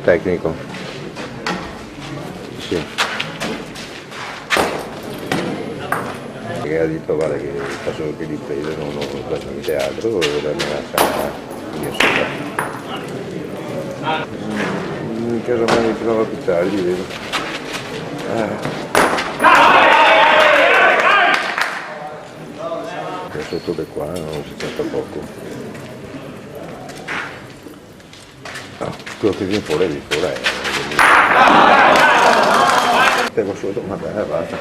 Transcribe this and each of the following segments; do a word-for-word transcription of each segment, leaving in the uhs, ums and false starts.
Tecnico. Sì. Che ga dito: "Varda che faso anche l'impresa, no, no faso gnente altro, volevo darme una chance." Io so. In casa mia mi trova più tardi, vedo. Ah. Soto de qua, no, se sente poco. No, quelo che vien fora, vien fora, eh. Te go soto, ma dai, basta.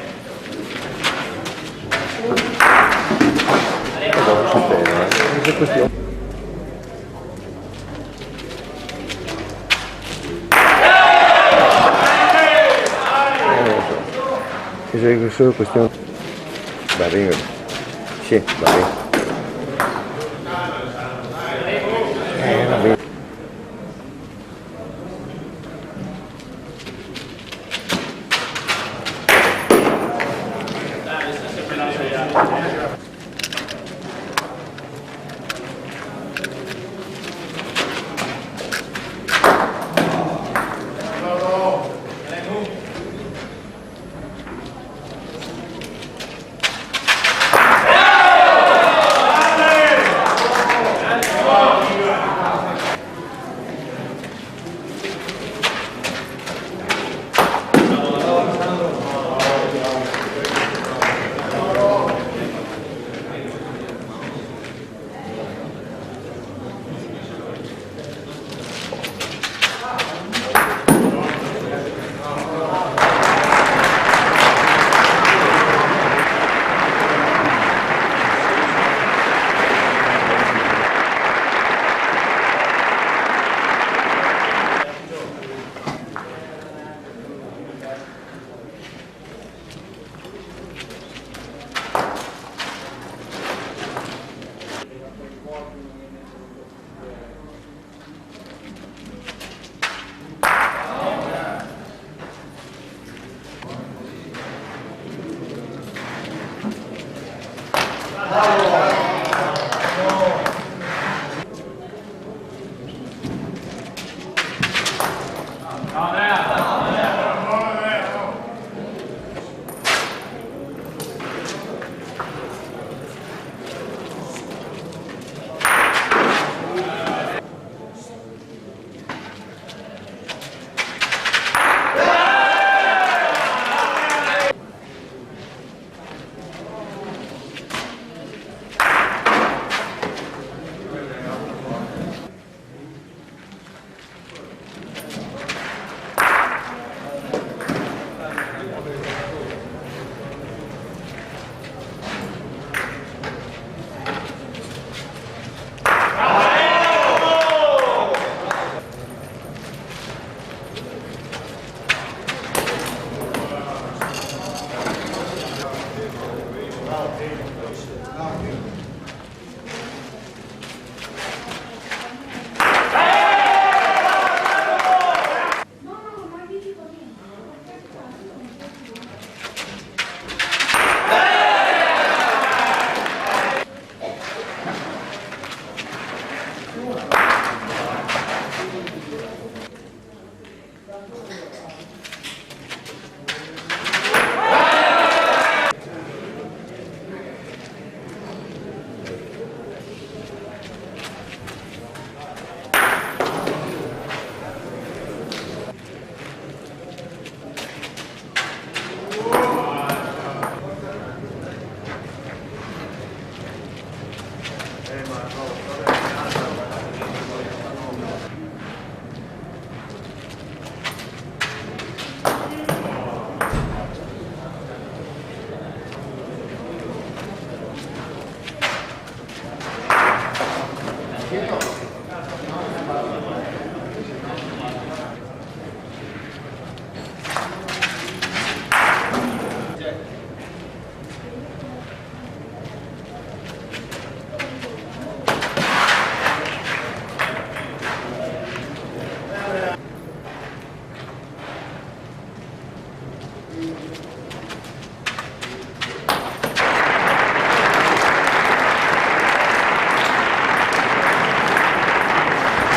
E dopo se ferma, eh. Xe question-, eh, no so. Xe solo question-, va ben. Sì, va ben. Eh, va ben.